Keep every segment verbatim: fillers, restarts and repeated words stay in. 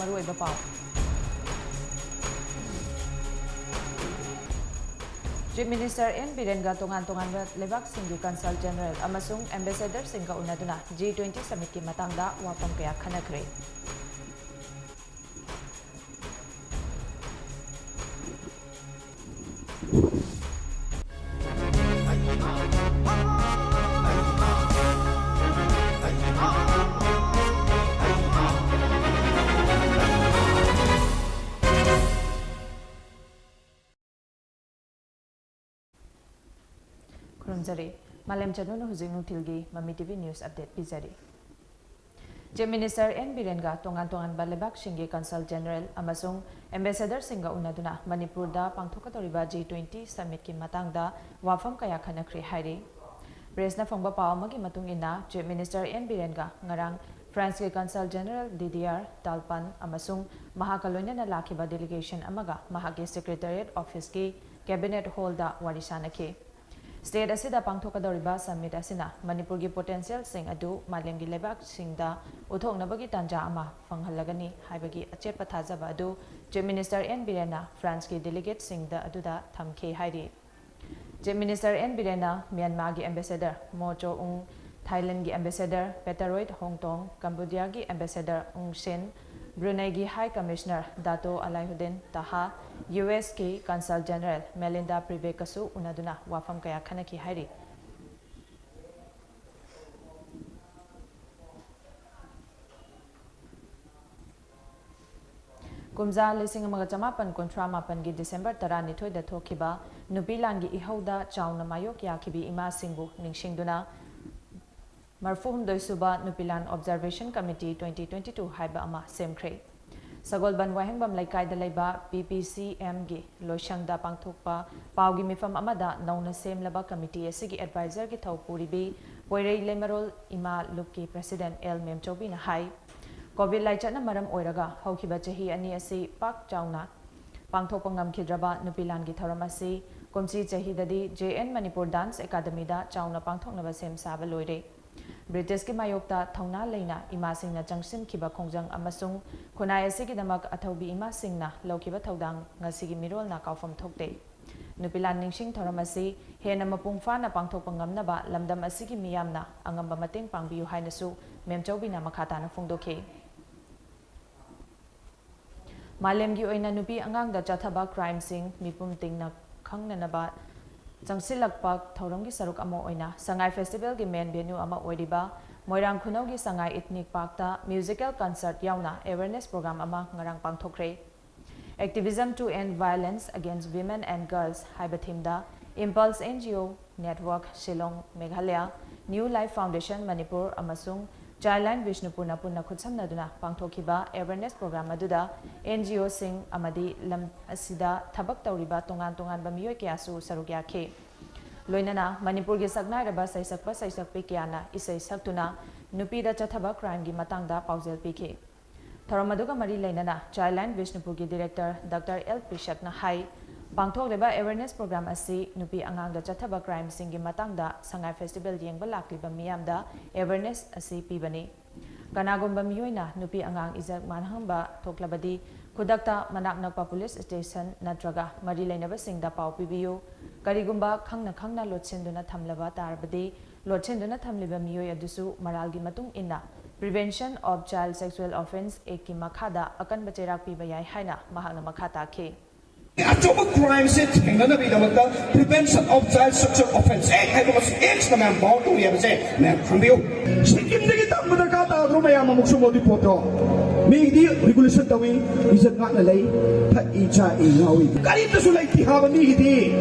ꯃꯔꯨꯑꯣꯏꯕ ꯄꯥꯎ꯫ Chief Minister N ꯕꯤꯔꯦꯟꯒ ꯇꯣꯉꯥꯟ ꯇꯣꯉꯥꯟꯕ ꯂꯩꯕꯥꯛꯁꯤꯡꯒꯤ Consul General ꯑꯃꯁꯨꯡ Ambassadorꯁꯤꯡꯒ ꯎꯅꯗꯨꯅ G twenty Summitꯀꯤ ꯃꯇꯥꯡꯗ ꯋꯥꯐꯝ ꯀꯌꯥ ꯈꯟꯅꯈ꯭ꯔꯦ꯫ ꯈꯨꯔꯨꯝꯖꯔꯤ꯫ ꯃꯥꯂꯦꯝ ꯆꯅꯨꯅ ꯍꯧꯖꯤꯛ ꯅꯨꯡꯊꯤꯜꯒꯤ ꯃꯃꯤ TV news update ꯄꯤꯖꯔꯤ꯫ Chief Minister N ꯕꯤꯔꯦꯟꯒ ꯇꯣꯉꯥꯟ ꯇꯣꯉꯥꯟꯕ ꯂꯩꯕꯥꯛꯁꯤꯡꯒꯤ Consul General ꯑꯃꯁꯨꯡ Ambassadorꯁꯤꯡꯒ ꯎꯅꯗꯨꯅ ꯃꯅꯤꯄꯨꯔꯗ ꯄꯥꯡꯊꯣꯛꯀꯗꯧꯔꯤꯕ G twenty Summitꯀꯤ ꯃꯇꯥꯡꯗ ꯋꯥꯐꯝ ꯀꯌꯥ ꯈꯟꯅꯈ꯭ꯔꯦ ꯍꯥꯏꯔꯤ꯫ Pressꯅ ꯐꯪꯕ ꯄꯥꯎ ꯑꯃꯒꯤ ꯃꯇꯨꯡ ꯏꯟꯅ, Chief Minister N ꯕꯤꯔꯦꯟꯒ ꯉꯔꯥꯡ Franceꯀꯤ Consul General Didier Talpin ꯑꯃꯁꯨꯡ ꯃꯍꯥꯛꯀ ꯂꯣꯏꯅꯅ ꯂꯥꯛꯈꯤꯕ delegation ꯑꯃꯒ ꯃꯍꯥꯛꯀꯤ Secretariat Officeꯀꯤ Cabinet Hallꯗ ꯋꯥꯔꯤ ꯁꯥꯅꯈꯤ꯫ State ꯑꯁꯤꯗ ꯄꯥꯡꯊꯣꯛꯀꯗꯧꯔꯤꯕ summit ꯑꯁꯤꯅ ꯃꯅꯤꯄꯨꯔꯒꯤ potentialꯁꯤꯡ ꯑꯗꯨ ꯃꯥꯂꯦꯝꯒꯤ ꯂꯩꯕꯥꯛꯁꯤꯡꯗ ꯎꯠꯊꯣꯛꯅꯕꯒꯤ ꯇꯥꯟꯖꯥ ꯑꯃ ꯐꯪꯍꯜꯂꯒꯅꯤ ꯍꯥꯏꯕꯒꯤ ꯑꯆꯦꯠꯄ ꯊꯥꯖꯕ ꯑꯗꯨ Chief Minister N ꯕꯤꯔꯦꯟꯅ Franceꯀꯤ delegateꯁꯤꯡꯗ ꯑꯗꯨꯗ ꯊꯝꯈꯤ ꯍꯥꯏꯔꯤ꯫ Chief Minister N ꯕꯤꯔꯦꯟꯅ ꯃ꯭ꯌꯥꯟꯃꯥꯔꯒꯤ Ambassador Mo Cho Aung, Thailandꯒꯤ Ambassador Peter Roy Hong Tong, Cambodiaꯒꯤ Ambassador Aung Sen, Bruneigꯤ High Commissioner Dato Alaiuddin Taha, USꯀꯤ Consul General Melinda Priebkeꯀꯁꯨ ꯎꯅꯗꯨꯅ ꯋꯥꯐꯝ ꯀꯌꯥ ꯈꯟꯅꯈꯤ ꯍꯥꯏꯔꯤ꯫ ꯀꯨꯝꯖꯥ ꯂꯤꯁꯤꯡ ꯑꯃꯒ ꯆꯃꯥꯄꯟ ꯀꯨꯟꯊ꯭ꯔꯥ ꯃꯥꯄꯟꯒꯤ December ꯇꯔꯥꯅꯤꯊꯣꯏꯗ ꯊꯣꯛꯈꯤꯕ ꯅꯨꯄꯤ ꯂꯥꯟꯒꯤ ꯏꯍꯧꯗ ꯆꯥꯎꯅ ꯃꯥꯌꯣꯛ ꯌꯥꯈꯤꯕꯤ ꯏꯃꯥꯁꯤꯡꯕꯨ ꯅꯤꯡꯁꯤꯡꯗꯨꯅ ꯃꯔꯐꯨꯍꯨꯝꯗꯣꯏ ꯁꯨꯕ ꯅꯨꯄꯤ ꯂꯥꯟ Observation Committee twenty twenty-two ꯍꯥꯏꯕ ꯑꯃ ꯁꯦꯝꯈ꯭ꯔꯦ꯫ ꯁꯒꯣꯜꯕꯟ ꯋꯥꯍꯦꯡꯕꯝ ꯂꯩꯀꯥꯏꯗ ꯂꯩꯕ P P C Mꯒꯤ ꯂꯣꯏꯁꯪꯗ ꯄꯥꯡꯊꯣꯛꯄ ꯄꯥꯎꯒꯤ ꯃꯤꯐꯝ ꯑꯃꯗ ꯅꯧꯅ ꯁꯦꯝꯂꯕ committee ꯑꯁꯤꯒꯤ advisorꯒꯤ ꯊꯧ ꯄꯨꯔꯤꯕꯤ ꯄꯣꯏꯔꯩ ꯂꯩꯃꯔꯣꯜ ꯏꯃꯥ ꯂꯨꯞꯀꯤ President L ꯃꯦꯝꯆꯧꯕꯤꯅ ꯍꯥꯏ, COVID ꯂꯥꯏꯆꯠꯅ ꯃꯔꯝ ꯑꯣꯏꯔꯒ ꯍꯧꯈꯤꯕ ꯆꯍꯤ ꯑꯅꯤ ꯑꯁꯤ ꯄꯥꯛ ꯆꯥꯎꯅ ꯄꯥꯡꯊꯣꯛꯄ ꯉꯝꯈꯤꯗ꯭ꯔꯕ ꯅꯨꯄꯤ ꯂꯥꯟꯒꯤ ꯊꯧꯔꯝ ꯑꯁꯤ ꯀꯨꯝꯁꯤ ꯆꯍꯤꯗꯗꯤ J N Manipur Dance Academyꯗ ꯆꯥꯎꯅ ꯄꯥꯡꯊꯣꯛꯅꯕ ꯁꯦꯝ ꯁꯥꯕ ꯂꯣꯏꯔꯦ꯫ ꯕ꯭ꯔꯤꯇꯤꯁꯀꯤ ꯃꯥꯌꯣꯛꯇ ꯊꯧꯅꯥ ꯂꯩꯅ ꯏꯃꯥꯁꯤꯡꯅ ꯆꯪꯁꯤꯟꯈꯤꯕ ꯈꯣꯡꯖꯪ ꯑꯃꯁꯨꯡ ꯈꯨꯟꯅꯥꯏ ꯑꯁꯤꯒꯤꯗꯃꯛ ꯑꯊꯧꯕꯤ ꯏꯃꯥꯁꯤꯡꯅ ꯂꯧꯈꯤꯕ ꯊꯧꯗꯥꯡ ꯉꯁꯤꯒꯤ ꯃꯤꯔꯣꯜꯅ ꯀꯥꯎꯐꯝ ꯊꯣꯛꯇꯦ꯫ ꯅꯨꯄꯤ ꯂꯥꯟ ꯅꯤꯡꯁꯤꯡ ꯊꯧꯔꯝ ꯑꯁꯤ ꯍꯦꯟꯅ ꯃꯄꯨꯡ ꯐꯥꯅ ꯄꯥꯡꯊꯣꯛꯄ ꯉꯝꯅꯕ ꯂꯝꯗꯝ ꯑꯁꯤꯒꯤ ꯃꯤꯌꯥꯝꯅ ꯑꯉꯝꯕ ꯃꯇꯦꯡ ꯄꯥꯡꯕꯤꯌꯨ ꯍꯥꯏꯅꯁꯨ ꯃꯦꯝꯆꯧꯕꯤꯅ ꯃꯈꯥ ꯇꯥꯅ ꯐꯣꯡꯗꯣꯛꯈꯤ꯫ ꯃꯥꯂꯦꯝꯒꯤ ꯑꯣꯏꯅ ꯅꯨꯄꯤ ꯑꯉꯥꯡꯗ ꯆꯠꯊꯕ ꯀ꯭ꯔꯥꯏꯝꯁꯤꯡ ꯃꯤꯄꯨꯝ ꯇꯤꯡꯅ ꯈꯪꯅꯅꯕ ꯆꯪꯁꯤꯜꯂꯛꯄ ꯊꯧꯔꯝꯒꯤ ꯁꯔꯨꯛ ꯑꯃ ꯑꯣꯏꯅ ꯁꯉꯥꯏ ꯐꯦꯁꯇꯤꯚꯦꯜꯒꯤ ꯃꯦꯟ ꯚꯦꯅ꯭ꯌꯨ ꯑꯃ ꯑꯣꯏꯔꯤꯕ ꯃꯣꯏꯔꯥꯡ ꯈꯨꯅꯧꯒꯤ ꯁꯉꯥꯏ ꯏꯊꯅꯤꯛ ꯄꯥꯔꯛꯇ ꯃ꯭ꯌꯨꯖꯤꯀꯦꯜ ꯀꯟꯁꯔꯠ ꯌꯥꯎꯅ ꯑꯦꯋꯦꯔꯅꯦꯁ ꯄ꯭ꯔꯣꯒ꯭ꯔꯥꯝ ꯑꯃ ꯉꯔꯥꯡ ꯄꯥꯡꯊꯣꯛꯈ꯭ꯔꯦ꯫ Activism to End Violence Against Women and Girls ꯍꯥꯏꯕ ꯊꯤꯝꯗ impulse and G O network Shillong Meghalaya, new life foundation Manipur ꯑꯃꯁꯨꯡ ꯆꯥꯏꯜꯂꯥꯏꯟ ꯕꯤꯁꯅꯨꯄꯨꯔꯅ ꯄꯨꯟꯅ ꯈꯨꯠꯁꯝꯅꯗꯨꯅ ꯄꯥꯡꯊꯣꯛꯈꯤꯕ ꯑꯦꯋꯦꯔꯅꯦꯁ ꯄ꯭ꯔꯣꯒ꯭ꯔꯥꯝ ꯑꯗꯨꯗ ꯑꯦꯟ ꯖꯤ ꯑꯣꯁꯤꯡ ꯑꯃꯗꯤ ꯂꯝ ꯑꯁꯤꯗ ꯊꯕꯛ ꯇꯧꯔꯤꯕ ꯇꯣꯉꯥꯟ ꯇꯣꯉꯥꯟꯕ ꯃꯤꯑꯣꯏ ꯀꯌꯥꯁꯨ ꯁꯔꯨꯛ ꯌꯥꯈꯤ꯫ ꯂꯣꯏꯅꯅ ꯃꯅꯤꯄꯨꯔꯒꯤ ꯁꯛꯅꯥꯏꯔꯕ ꯁꯩꯁꯛꯄ ꯁꯩꯁꯛꯄꯤ ꯀꯌꯥꯅ ꯏꯁꯩ ꯁꯛꯇꯨꯅ ꯅꯨꯄꯤꯗ ꯆꯠꯊꯕ ꯀ꯭ꯔꯥꯏꯝꯒꯤ ꯃꯇꯥꯡꯗ ꯄꯥꯎꯖꯦꯜ ꯄꯤꯈꯤ꯫ ꯊꯧꯔꯝ ꯑꯗꯨꯒ ꯃꯔꯤ ꯂꯩꯅꯅ ꯆꯥꯏꯜꯂꯥꯏꯟ ꯕꯤꯁꯅꯨꯄꯨꯔꯒꯤ ꯗꯤꯔꯦꯛꯇꯔ ꯗꯥꯛꯇꯔ ꯑꯦꯜ ꯄꯤꯁꯛꯅ ꯍꯥꯏ, ꯄꯥꯡꯊꯣꯛꯂꯤꯕ ꯑꯦꯋꯦꯔꯅꯦꯁ ꯄ꯭ꯔꯣꯒ꯭ꯔꯥꯝ ꯑꯁꯤ ꯅꯨꯄꯤ ꯑꯉꯥꯡꯗ ꯆꯠꯊꯕ ꯀ꯭ꯔꯥꯏꯝꯁꯤꯡꯒꯤ ꯃꯇꯥꯡꯗ ꯁꯉꯥꯏ ꯐꯦꯁꯇꯤꯚꯦꯜ ꯌꯦꯡꯕ ꯂꯥꯛꯂꯤꯕ ꯃꯤꯌꯥꯝꯗ ꯑꯦꯋꯦꯔꯅꯦꯁ ꯑꯁꯤ ꯄꯤꯕꯅꯤ꯫ ꯀꯅꯥꯒꯨꯝꯕ ꯃꯤꯑꯣꯏꯅ ꯅꯨꯄꯤ ꯑꯉꯥꯡ ꯏꯖꯠ ꯃꯥꯡꯍꯟꯕ ꯊꯣꯛꯂꯕꯗꯤ ꯈꯨꯗꯛꯇ ꯃꯅꯥꯛ ꯅꯛꯄ ꯄꯨꯂꯤꯁ ꯁ꯭ꯇꯦꯁꯟ ꯅꯠꯇ꯭ꯔꯒ ꯃꯔꯤ ꯂꯩꯅꯕꯁꯤꯡꯗ ꯄꯥꯎ ꯄꯤꯕꯤꯌꯨ꯫ ꯀꯔꯤꯒꯨꯝꯕ ꯈꯪꯅ ꯈꯪꯅ ꯂꯣꯠꯁꯤꯟꯗꯨꯅ ꯊꯝꯂꯕ ꯇꯥꯔꯕꯗꯤ ꯂꯣꯠꯁꯤꯟꯗꯨꯅ ꯊꯝꯂꯤꯕ ꯃꯤꯑꯣꯏ ꯑꯗꯨꯁꯨ ꯃꯔꯥꯜꯒꯤ ꯃꯇꯨꯡ ꯏꯟꯅ Prevention of Child Sexual Offence Actꯀꯤ ꯃꯈꯥꯗ ꯑꯀꯟꯕ ꯆꯩꯔꯥꯛ ꯄꯤꯕ ꯌꯥꯏ ꯍꯥꯏꯅ ꯃꯍꯥꯛꯅ ꯃꯈꯥ ꯇꯥꯈꯤ꯫ ꯑꯆꯧꯕ ꯀ꯭ꯔꯥꯏꯝꯁꯦ ꯊꯦꯡꯅꯅꯕꯒꯤꯗꯃꯛꯇ Prevention of Child Sexual Offence Act ꯍꯥꯏꯕ ꯃꯁꯤ ꯑꯦꯛꯁꯅ ꯃꯌꯥꯝ ꯕꯥꯎꯟ ꯇꯧꯔꯤ ꯍꯥꯏꯕꯁꯦ ꯃꯌꯥꯝ ꯈꯪꯕꯤꯌꯨ꯫ ꯁꯤꯛꯀꯤꯝꯗꯒꯤ ꯇꯝꯕ ꯗꯔꯀꯥꯔ ꯇꯥꯗ꯭ꯔꯣ ꯃꯌꯥꯝ ꯑꯃꯨꯛꯁꯨ ꯃꯗꯨꯒꯤ ꯄꯣꯠꯇꯣ? ꯃꯤꯒꯤꯗꯤ ꯔꯤꯒꯨꯂꯦꯁꯟ ꯇꯧꯏ, ꯏꯖꯠ ꯉꯥꯛꯅ ꯂꯩ, ꯊꯛꯏ ꯆꯥꯏ ꯉꯥꯎꯏ, ꯀꯔꯤꯝꯇꯁꯨ ꯂꯩꯇꯦ ꯍꯥꯏꯕ ꯃꯤꯒꯤꯗꯤ꯫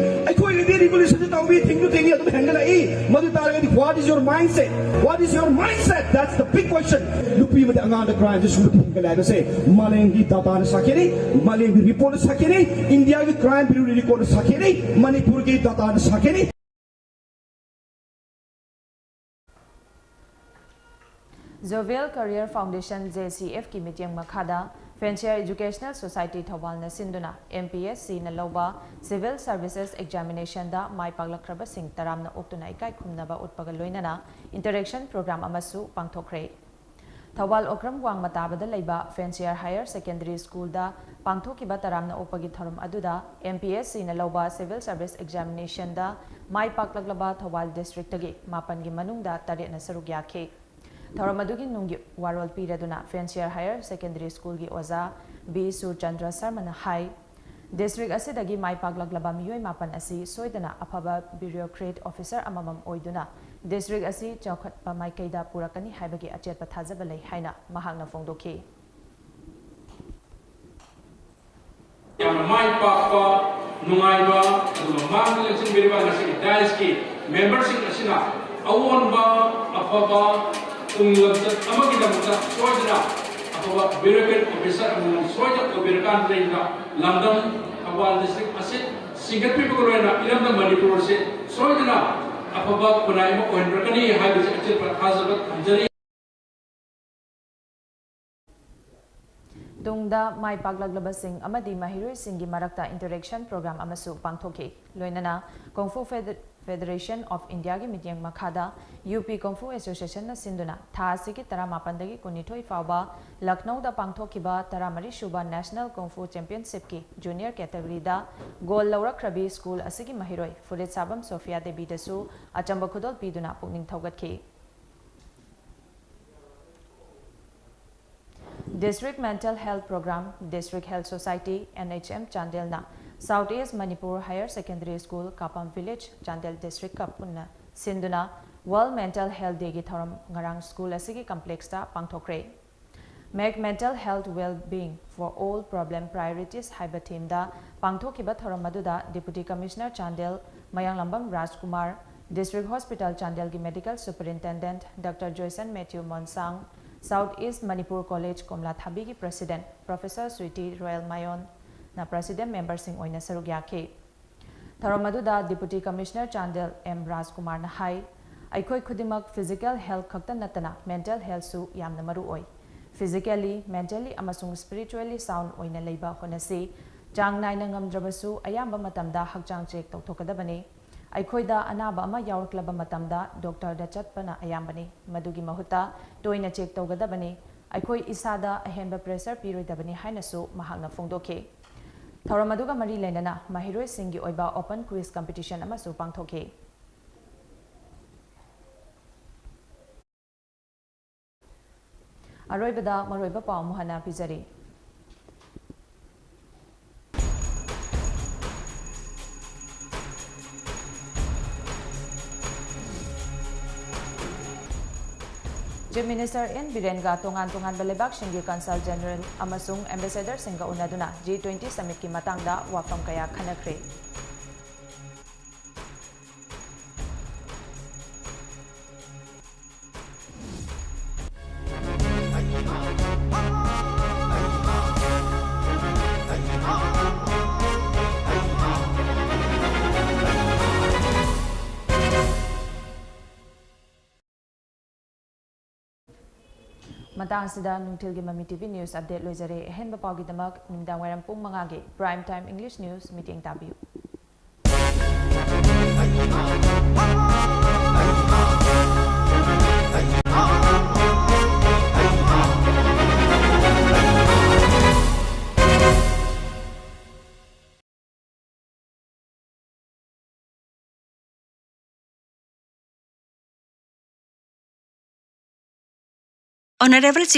ꯑꯩꯈꯣꯏꯒꯤꯗꯤ ꯔꯤꯒꯨꯂꯦꯁꯟꯁꯨ ꯇꯧꯏ, ꯊꯤꯡꯁꯨ ꯊꯤꯡꯏ, ꯑꯗꯨꯝ ꯍꯦꯟꯒꯠꯂꯛꯏ꯫ ꯃꯗꯨ ꯇꯥꯔꯒꯗꯤ what is your mindset? What is your mindset? That's the big question. ꯅꯨꯄꯤ ꯑꯃꯗꯤ ꯑꯉꯥꯡꯗ ꯀ꯭ꯔꯥꯏꯝꯁꯦ ꯁꯨꯝꯕ ꯍꯦꯟꯒꯠꯂꯦ ꯍꯥꯏꯕꯁꯦ ꯃꯥꯂꯦꯝꯒꯤ ꯗꯥꯇꯥꯅ ꯁꯥꯈꯤꯅꯤ, ꯃꯥꯂꯦꯝꯒꯤ ꯔꯤꯄꯣꯔꯠꯅ ꯁꯥꯈꯤꯅꯤ, ꯏꯟꯗꯤꯌꯥꯒꯤ ꯀ꯭ꯔꯥꯏꯝ ꯕ꯭ꯌꯨꯔꯣ ꯔꯤꯄꯣꯔꯠꯅ ꯁꯥꯈꯤꯅꯤ, ꯃꯅꯤꯄꯨꯔꯒꯤ ꯗꯥꯇꯥꯅ ꯁꯥꯈꯤꯅꯤ꯫ Jovial Career Foundation, JCFꯀꯤ ꯃꯤꯠꯌꯦꯡ ꯃꯈꯥꯗ Fancier Educational Society ꯊꯧꯕꯥꯜꯅ ꯁꯤꯟꯗꯨꯅ M P S Cꯅ ꯂꯧꯕ Civil Services Examinationꯗ ꯃꯥꯏ ꯄꯥꯛꯂꯛꯈ꯭ꯔꯕꯁꯤꯡ ꯇꯔꯥꯝꯅ ꯑꯣꯛꯇꯨꯅ ꯏꯀꯥꯏ ꯈꯨꯝꯅꯕ ꯎꯠꯄꯒ ꯂꯣꯏꯅꯅ interaction program ꯑꯃꯁꯨ ꯄꯥꯡꯊꯣꯛꯈ꯭ꯔꯦ꯫ ꯊꯧꯕꯥꯜ ꯑꯣꯀ꯭ꯔꯝ ꯋꯥꯡꯃ ꯇꯥꯕꯗ ꯂꯩꯕ Fancier Higher Secondary Schoolꯗ ꯄꯥꯡꯊꯣꯛꯈꯤꯕ ꯇꯔꯥꯝꯅ ꯑꯣꯛꯄꯒꯤ ꯊꯧꯔꯝ ꯑꯗꯨꯗ M P S Cꯅ ꯂꯧꯕ Civil Service Examinationꯗ ꯃꯥꯏ ꯄꯥꯛꯂꯛꯂꯕ ꯊꯧꯕꯥꯜ districtꯇꯒꯤ ꯃꯥꯄꯟꯒꯤ ꯃꯅꯨꯡꯗ ꯇꯔꯦꯠꯅ ꯁꯔꯨꯛ ꯌꯥꯈꯤ꯫ ꯊꯧꯔꯝ ꯑꯗꯨꯒꯤ ꯅꯨꯡꯒꯤ ꯋꯥꯔꯣꯜ ꯄꯤꯔꯗꯨꯅ Fancier Higher Secondary Schoolꯒꯤ ꯑꯣꯖꯥ B ꯁꯨꯔꯆꯟꯗ꯭ꯔ ꯁꯔꯃꯅ ꯍꯥꯏ, district ꯑꯁꯤꯗꯒꯤ ꯃꯥꯏ ꯄꯥꯛꯂꯛꯂꯕ ꯃꯤꯑꯣꯏ ꯃꯥꯄꯟ ꯑꯁꯤ ꯁꯣꯏꯗꯅ ꯑꯐꯕ bureaucrat officer ꯑꯃꯃꯝ ꯑꯣꯏꯗꯨꯅ district ꯑꯁꯤ ꯆꯥꯎꯈꯠꯄ ꯃꯥꯏꯀꯩꯗ ꯄꯨꯔꯛꯀꯅꯤ ꯍꯥꯏꯕꯒꯤ ꯑꯆꯦꯠꯄ ꯊꯥꯖꯕ ꯂꯩ ꯍꯥꯏꯅ ꯃꯍꯥꯛꯅ ꯐꯣꯡꯗꯣꯛꯈꯤ꯫ ꯌꯥꯝꯅ ꯃꯥꯏ ꯄꯥꯛꯄ, ꯅꯨꯡꯉꯥꯏꯕ, ꯑꯗꯨꯒ ꯃꯥꯡꯗ ꯂꯦꯡꯁꯤꯟꯕꯤꯔꯤꯕ ꯉꯁꯤꯒꯤ dais ꯀꯤ member ꯁꯤꯡ ꯑꯁꯤꯅ ꯑꯑꯣꯟꯕ, ꯑꯐꯕ ꯇꯨꯡ ꯂꯝꯆꯠ ꯑꯃꯒꯤꯗꯃꯛꯇ ꯁꯣꯏꯗꯅ ꯑꯐꯕ bureaucrat officer ꯑꯃꯃꯝ ꯁꯣꯏꯗꯅ ꯑꯣꯏꯕꯤꯔꯀꯥꯟꯗ ꯂꯩꯔꯤꯕ ꯂꯝꯗꯝ ꯊꯧꯕꯥꯜ district ꯑꯁꯤ ꯆꯤꯡꯈꯠꯄꯤꯕꯒ ꯂꯣꯏꯅꯅ ꯏꯔꯝꯗꯝ ꯃꯅꯤꯄꯨꯔ ꯑꯁꯤ ꯁꯣꯏꯗꯅ ꯑꯐꯕ ꯈꯨꯟꯅꯥꯏ ꯑꯃ ꯑꯣꯏꯍꯟꯕꯤꯔꯛꯀꯅꯤ ꯍꯥꯏꯕꯁꯤ ꯑꯆꯦꯠꯄ ꯊꯥꯖꯕ ꯊꯝꯖꯔꯤ꯫ ꯇꯨꯡꯗ ꯃꯥꯏ ꯄꯥꯛꯂꯛꯂꯕꯁꯤꯡ ꯑꯃꯗꯤ ꯃꯍꯩꯔꯣꯏꯁꯤꯡꯒꯤ ꯃꯔꯛꯇ interaction program ꯑꯃꯁꯨ ꯄꯥꯡꯊꯣꯛꯈꯤ꯫ ꯂꯣꯏꯅꯅ Kung Fu Fed-, Federation of Indiaꯒꯤ ꯃꯤꯠꯌꯦꯡ ꯃꯈꯥꯗ U P Kung Fu Associationꯅ ꯁꯤꯟꯗꯨꯅ ꯊꯥ ꯑꯁꯤꯒꯤ ꯇꯔꯥꯃꯥꯄꯟꯗꯒꯤ ꯀꯨꯟꯅꯤꯊꯣꯏ ꯐꯥꯎꯕ ꯂꯈꯅꯧꯗ ꯄꯥꯡꯊꯣꯛꯈꯤꯕ ꯇꯔꯥꯃꯔꯤ ꯁꯨꯕ National Kung Fu Championshipꯀꯤ junior categoryꯗ gold ꯂꯧꯔꯛꯈ꯭ꯔꯕꯤ school ꯑꯁꯤꯒꯤ ꯃꯍꯩꯔꯣꯏ ꯐꯨꯔꯤꯠ ꯁꯥꯐꯝ ꯁꯣꯐꯤꯌꯥ ꯗꯦꯕꯤꯗꯁꯨ ꯑꯆꯝꯕ ꯈꯨꯗꯣꯜ ꯄꯤꯗꯨꯅ ꯄꯨꯛꯅꯤꯡ ꯊꯧꯒꯠꯈꯤ꯫ District Mental Health Program, District Health Society, N H M ꯆꯥꯟꯗꯦꯜꯅ South East Manipur Higher Secondary School, ꯀꯥꯄꯥꯝ village, Chandel districtꯀ ꯄꯨꯟꯅ ꯁꯤꯟꯗꯨꯅ World Mental Health Dayꯒꯤ ꯊꯧꯔꯝ ꯉꯔꯥꯡ school ꯑꯁꯤꯒꯤ complexꯇ ꯄꯥꯡꯊꯣꯛꯈ꯭ꯔꯦ꯫ Make mental health well-being for all problem priorities ꯍꯥꯏꯕ themeꯗ ꯄꯥꯡꯊꯣꯛꯈꯤꯕ ꯊꯧꯔꯝ ꯑꯗꯨꯗ Deputy Commissioner Chandel Mayanglambam Rajkumar, District Hospital ꯆꯥꯟꯗꯦꯜꯒꯤ Medical Superintendent Doctor Joyson Mathew Monsang, South East Manipur College ꯀꯣꯝꯂꯥꯊꯥꯕꯤꯒꯤ President Professor ꯁ꯭ꯋꯤꯇꯤ ꯔꯣꯌꯦꯜ ꯃꯥꯌꯣꯟꯅ President memberꯁꯤꯡ ꯑꯣꯏꯅ ꯁꯔꯨꯛ ꯌꯥꯈꯤ꯫ ꯊꯧꯔꯝ ꯑꯗꯨꯗ Deputy Commissioner ꯆꯥꯟꯗꯦꯜ ꯑꯦꯝ ꯔꯥꯖꯀꯨꯃꯥꯔꯅ ꯍꯥꯏ, ꯑꯩꯈꯣꯏ ꯈꯨꯗꯤꯡꯃꯛ physical health ꯈꯛꯇ ꯅꯠꯇꯅ mental healthꯁꯨ ꯌꯥꯝꯅ ꯃꯔꯨ ꯑꯣꯏ꯫ Physically, mentally ꯑꯃꯁꯨꯡ spiritually sound ꯑꯣꯏꯅ ꯂꯩꯕ ꯍꯣꯠꯅꯁꯤ꯫ ꯆꯥꯡ ꯅꯥꯏꯅ ꯉꯝꯗ꯭ꯔꯕꯁꯨ ꯑꯌꯥꯝꯕ ꯃꯇꯝꯗ ꯍꯛꯆꯥꯡ check ꯇꯧꯊꯣꯛꯀꯗꯕꯅꯤ꯫ ꯑꯩꯈꯣꯏꯗ ꯑꯅꯥꯕ ꯑꯃ ꯌꯥꯎꯔꯛꯂꯕ ꯃꯇꯝꯗ doctorꯗ ꯆꯠꯄꯅ ꯑꯌꯥꯝꯕꯅꯤ꯫ ꯃꯗꯨꯒꯤ ꯃꯍꯨꯠꯇ ꯇꯣꯏꯅ check ꯇꯧꯒꯗꯕꯅꯤ꯫ ꯑꯩꯈꯣꯏ ꯏꯁꯥꯗ ꯑꯍꯦꯟꯕ pressure ꯄꯤꯔꯣꯏꯗꯕꯅꯤ ꯍꯥꯏꯅꯁꯨ ꯃꯍꯥꯛꯅ ꯐꯣꯡꯗꯣꯛꯈꯤ꯫ ꯊꯧꯔꯝ ꯑꯗꯨꯒ ꯃꯔꯤ ꯂꯩꯅꯅ ꯃꯍꯩꯔꯣꯏꯁꯤꯡꯒꯤ ꯑꯣꯏꯕ open quiz competition ꯑꯃꯁꯨ ꯄꯥꯡꯊꯣꯛꯈꯤ꯫ ꯑꯔꯣꯏꯕꯗ ꯃꯔꯨꯑꯣꯏꯕ ꯄꯥꯎ ꯑꯃꯨꯛ ꯍꯟꯅ ꯄꯤꯖꯔꯤ꯫ Chief Minister N ꯕꯤꯔꯦꯟꯒ ꯇꯣꯉꯥꯟ ꯇꯣꯉꯥꯟꯕ ꯂꯩꯕꯥꯛꯁꯤꯡꯒꯤ Consul General ꯑꯃꯁꯨꯡ Ambassadorꯁꯤꯡꯒ ꯎꯅꯗꯨꯅ G twenty Summitꯀꯤ ꯃꯇꯥꯡꯗ ꯋꯥꯐꯝ ꯀꯌꯥ ꯈꯟꯅꯈ꯭ꯔꯦ꯫ ꯃꯇꯥꯡ ꯑꯁꯤꯗ ꯅꯨꯡꯊꯤꯜꯒꯤ ꯃꯃꯤ T V news update ꯂꯣꯏꯖꯔꯦ꯫ ꯑꯍꯦꯟꯕ ꯄꯥꯎꯒꯤꯗꯃꯛ ꯅꯨꯃꯤꯗꯥꯡ ꯋꯥꯏꯔꯝ ꯄꯨꯡ ꯃꯉꯥꯒꯤ Prime Time English News ꯃꯤꯠꯌꯦꯡ ꯇꯥꯕꯤꯌꯨ꯫ Honorable